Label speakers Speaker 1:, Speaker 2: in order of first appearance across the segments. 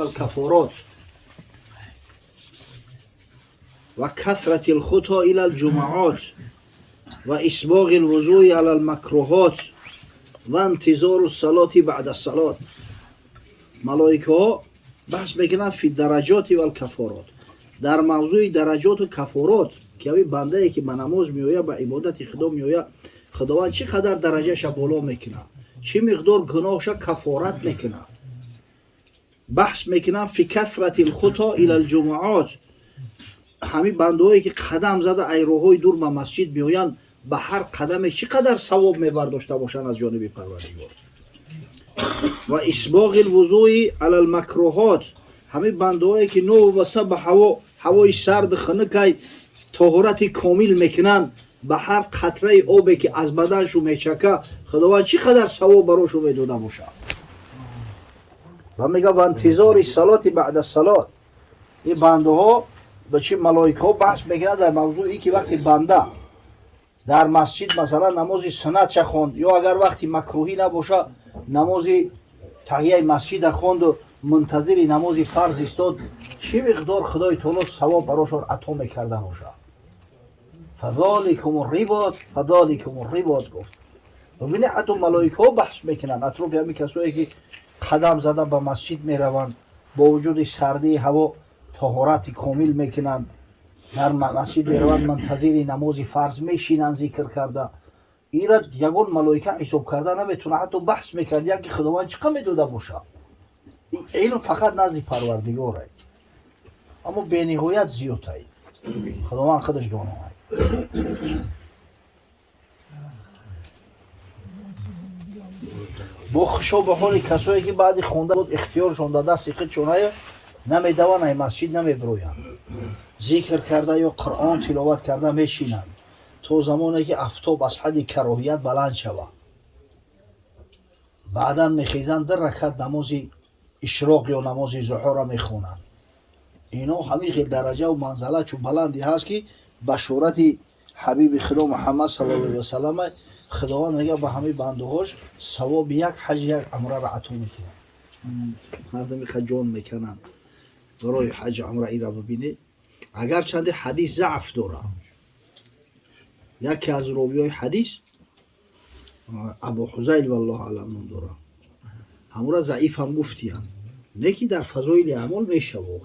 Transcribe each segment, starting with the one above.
Speaker 1: والكفارات وكثرة الخطى إلى الجمعات وإسباغ الوضوء على المكروهات وانتظار الصلاة بعد الصلاة. Малоикаҳо баҳс мекунанд في الدرجات والكفارات, дар мавзӯи дараҷоту кафорот, ки ҳамин бандае, ки ба намоз меояд, ба ибодати Худо меояд, Худованд чӣ қадар дараҷаша боло мекунад, чӣ миқдор гуноҳша кафорат мекунад. Баҳс мекунанд في كثرة الخطى إلى الجمعات. Ҳамин бандаҳое, ки қадам зада ай роҳҳои дур ба масҷид меоянд, ба ҳар қадаме чӣ қадар савоб мебардошта бошанд аз ҷониби Парвардигор. وإسباغ الوضوء على المكروهات. Ҳамин бандаҳое, ки новобаста ба ҳаво, ҳавои сард, хунукай, тоҳурати комил мекунанд, ба ҳар қатраи обе, ки аз баданшу мечака, Худованд чӣ қадар савоб барошу медода бошад. Ва мега: وانتظار الصلاة بعد الصلاة. Ин бандаҳо ба чи малоикаҳо баҳс мекунанд дар мавзӯи, ки вақте банда дар масҷид, масалан, намози суннатша хонд ё агар вақти макрӯҳӣ набоша, намози таҳияи масҷида хонду мунтазири намози фарз истод, чӣ миқдор Худои Таоло савоб барошон ато мекарда бошад. فذلكم الرباط، فذلكم الرباط гуфт. Бибине, ҳатто малоикаҳо баҳс мекунанд атрофи ҳамин касое, ки қадам зада ба масҷид мераванд, бо вуҷуди сардии ҳаво тоҳорати комил мекунанд, дар масҷид мераванд, мунтазири намози фарз мешинанд зикр карда. Ира ягон малоика ҳисоб карда наметавонад. Ҳатто баҳс мекард, ки Худованд чӣ қадр медода бошад. Ин илм фақат назди Парвардигор, аммо бениҳоят зиёд ай, Худованд худаш доно. Бо хушо ба ҳоли касое, ки баъди хонда ихтиёршон дар дасти худшон, намедаванд, ай масҷид намебироянд, зикр карда ё Қуръон тиловат карда мешинанд то замоне, ки афтоб аз ҳадди кароҳият баланд шавад. Баъдан мехезанд, ду ракат намози ишроқ ё намози зуҳора мехонанд. Ино ҳамин хел дараҷаву манзала чун баланде ҳаст, ки башорати ҳабиби Худо Муҳаммад صلى الله عليه وسلم, Худованд мега, ба ҳамаи бандаҳош савоби як ҳаҷ, як умраро ато мекунад. Мардами ҷон мекунанд барои ҳаҷ, умра. Ира бибине, агарчанде ҳадис заъф дорад, яке аз ровиҳои ҳадис Абу Ҳузайл, والله أعلم, ном дорад, ҳамура заиф ҳам гуфтиянд, не ки дар фазоили аъмол мешава,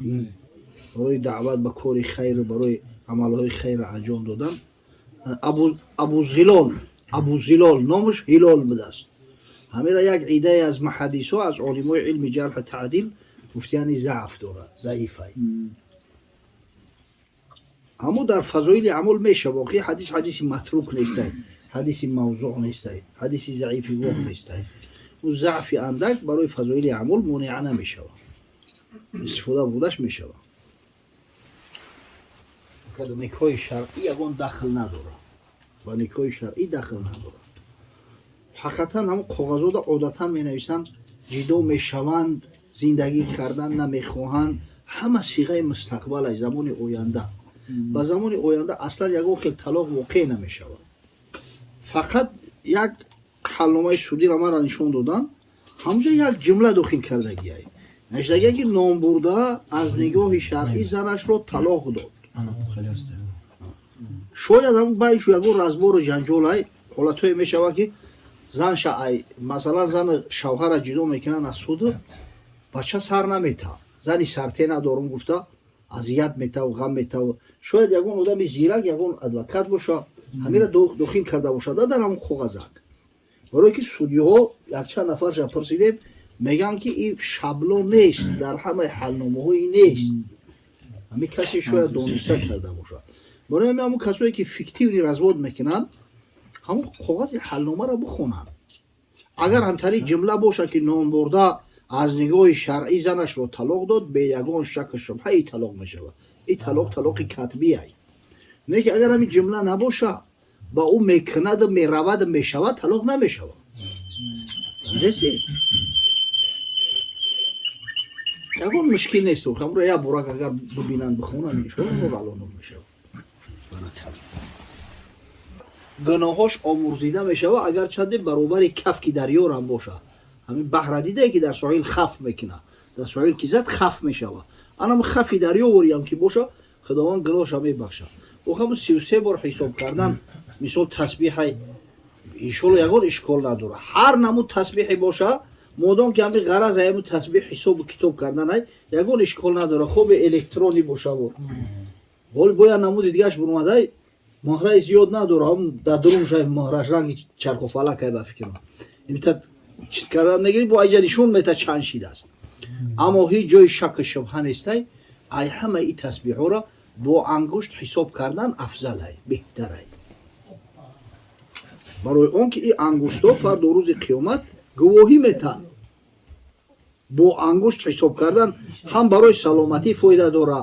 Speaker 1: барои даъват ба кори хайру барои амалҳои хайр анҷом додан. Абу Зилол, Абу Зилол номаш Ҳилол будааст. Ҳамира як идае аз муҳаддисҳо, аз олимои илми ҷарҳу таъдил гуфтияни заъф дорад, заифай, аммо дар фазоили аъмол мешава. Охи ҳадис ҳадиси матрук нестай, ҳадиси мавзӯъ нестай, ҳадиси заифи воҳ нестай. Ӯ заъфи андак барои фазоили аъмол монеа намешава, истифода бурдаш мешава. Никоҳи шаръӣ ягон дахл надорад, ба никоҳи шаръӣ дахл надорад. Ҳақиқатан, ҳамн коғазода одатан менависанд, ҷидо мешаванд, зиндагӣ кардан намехоҳанд, ҳама сиғаи мустақбал, ай замони оянда. Ба замони оянда аслан ягон хел талоқ воқеъ намешавад. Фақат як ҳалномаи судиро мара нишон доданд, ҳамунҷа як ҷумла дохил кардагиай, навиштагия, ки номбурда аз нигоҳи шаръӣ занашро талоқ дод. Шояд ҳамн байшу ягон разбору ҷанҷолай ҳолатҳое мешавад, ки зан ай, масалан, зан шавҳара ҷудо мекунанд аз суду, бача сар намета, зани сарте надорум гуфта азият метаву ғам метаву. Шояд ягон одами зирак, ягон адвокат боша, ҳамира дохил карда бошад дар ҳамн коғазак, барое ки судиҳо якчанд нафарша пурсидем, мегӯянд, ки ин шаблон нест, дар ҳамаи ҳалномаҳои нест. Ҳамин касе шояд дониста карда бошад. Барои ҳамин ҳамун касое, ки фиктивный развод мекунанд, ҳамун коғази ҳалномаро бихонанд. Агар ҳамтари ҷумла бошад, ки номбурда аз нигоҳи шаръӣ занашро талоқ дод, бе ягон шаку шубҳа и талоқ мешавад, ин талоқ талоқи катбиай. Не ки агар ҳамин ҷумла набошад, ба ӯ мекунаду мераваду мешавад, талоқ намешавад. Десед, ягон мушкил нест. Ҳамро як борак агар бибинанд, бихонанд, иншоалло алонур мешавад. Баракат, гуноҳош омурзида мешавад, агарчанде баробари кафки дарёрам бошад. Ҳамин баҳра дидае, ки дар соҳил хаф мекунад. Дар соҳил ки зад, хаф мешава. Анам хафи дарё вориям ки боша, Худованд гуноҳша мебахшад. Охаму 33 бор ҳисоб кардан, мисол, тасбиҳай, иншолло, ягон ишкол надорад. Ҳар намуд тасбиҳе боша, модом ки ҳами ғараз ҳаму тасбиҳ ҳисобу китоб карданай, ягон ишкол надорад. Хоби электронӣ бошаву ҳоли бояд намуди дигараш бурмадай, муҳраи зиёд надорад, ҳам дар дуруншай муҳраш ранги чархуфалакай, ба фикрам, имта чиз кардан мегирӣ, бо айҷа нишон мета чанд шидааст. Аммо ҳеҷ ҷои шакку шубҳа нестай, ай ҳама и тасбиҳҳоро бо ангушт ҳисоб кардан афзалай, беҳтарай, барои он ки и ангуштҳо фардо рӯзи қиёмат гувоҳӣ метаҳанд. Бо ангушт ҳисоб кардан ҳам барои саломатӣ фоида дора,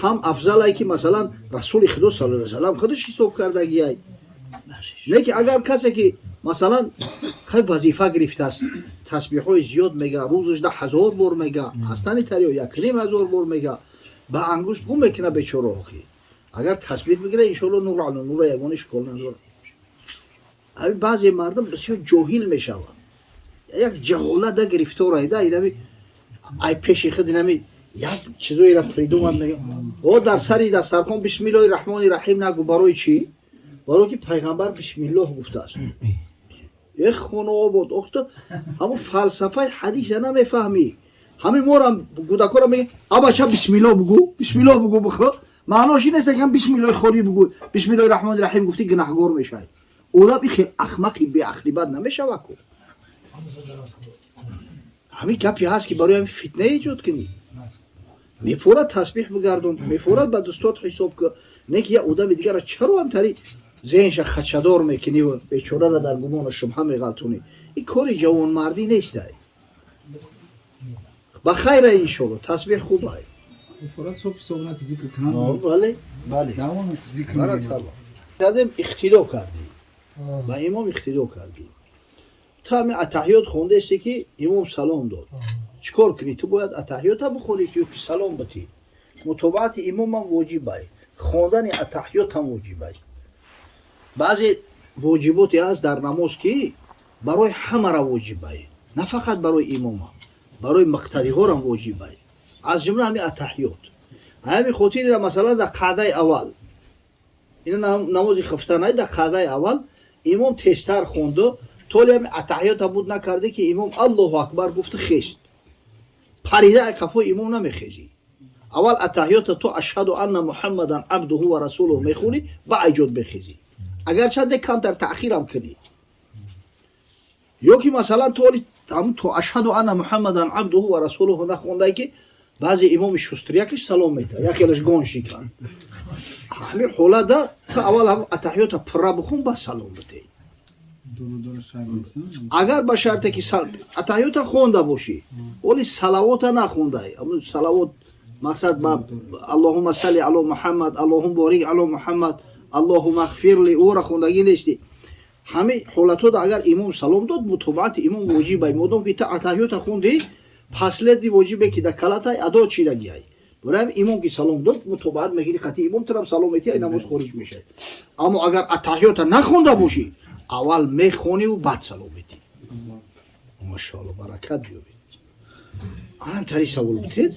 Speaker 1: ҳам афзалай, ки масалан Расули Худо саллаллоҳу алайҳи васаллам худаш ҳисоб кардагиай. Не ки агар касе ки масалан хай вазифа гирифтааст, тасбиҳҳои зиёд мега, рӯзашда 1000 бор мега, ҳастани тариё 1500 бор мега, ба ангушт гум мекуна бечора. Охи агар тасбиҳ бигира, иншоалло, نور على نور, ягон ишкол надорад. Ҳами баъзе мардум бисёр ҷоҳил мешаванд, як ҷаҳолата гирифторайда, инами ай пеши худ инами як чизоеро придумад, мега: «О, дар сари дастархон бисмиллоҳи раҳмони раҳим нагу». Барои чӣ? Барое ки пайғамбар бисмиллоҳ гуфтааст. Э, хонаобод, охто ҳамун фалсафаи ҳадиса намефаҳмӣ. Ҳамин морам кӯдакора мега: «Абача, бисмиллоҳ бугӯ, бисмиллоҳ бугӯ, бихӯ». Маънош ин нест, ки бисмиллоҳи холӣ бугӯ. Бисмиллоҳи раҳмони раҳим гуфтӣ, гунаҳгор мешавӣ. Одам и хел ахмақи беақлибат намешава ку. Ҳамин гапе ҳаст, ки барои ҳамин фитна эҷод кунӣ. Мефорад тасбиҳ бигардон, мефорад ба дустот ҳисоб ку, не ки як одами дигарро чаро ҳамтари зеҳнша хачадор мекунӣ ва бечораро дар гумону шубҳа меғалтонӣ? Ин кори ҷавонмардӣ нестай. Ба хайра, иншолло, тасбиҳ хубай.
Speaker 2: Форат субҳ субҳ ки зикр кунам.
Speaker 1: Бале.
Speaker 2: Давом зикр мекунам.
Speaker 1: Баракалло. Кардем, иқтидо кардӣ, ба имом иқтидо кардӣ. Ту ҳами атаҳиёт хондаесте, ки имом салом дод, чӣ кор кунӣ? Ту бояд атаҳиёта бихонӣ ё ки салом битӣ? Мутобаати имомам воҷибай, хондани атаҳиётам воҷибай. Баъзе воҷиботе ҳаст дар намоз, ки барои ҳамара воҷибай, на фақат барои имома, барои муқтадиҳорам воҷибай, аз ҷумла ҳами атаҳиёт. Ҳами хотирира, масалан, дар қаъдаи аввал, ина намози хифтанай, дар қаъдаи аввал имом тезтар хонду, толи ҳами атаҳиёта буд накарде, ки имом аллоҳу акбар гуфту хест, парида ай қафои имом намехезӣ. Аввал атаҳиёта то ашҳаду анна муҳаммадан абдуҳу ва расулуҳу мехонӣ, ба айҷод мехезӣ, агарчанде камтар таъхирам кунӣ. Ё ки масалан толи то ашҳаду анна муҳаммадан абдуҳу ва расулуҳу нахондай, ки баъзе имоми шустрякаш салом метаҳад, якелаш гон шикан. Ҳамин ҳолада ту аввал ҳам атаҳиёта пурра бихон, баъд салом бидеҳ. Агар ба шарте ки атаҳиёта хонда бошӣ, оли салавота нахондай, салавот мақсад ба аллоҳума салли ало Муҳаммад, аллоҳум борик ало Муҳаммад, аллоҳума ғфирли, ӯра хондагӣ нестӣ. Ҳамин ҳолатҳода агар имом салом дод, мутобаати имом воҷибай, модом ки ту атаҳиёта хонди, последний воҷибе ки дар калатай адо чидагиай. Барои имом ки салом дод, мутобаат мегири қати имом, турам салом мети, ай намоз хориҷ мешавад. Аммо агар атаҳиёта нахонда бошӣ, аввал мехониву баъд салом метӣ. Машоалло, баракат биёбед. Анам тари савол бутед.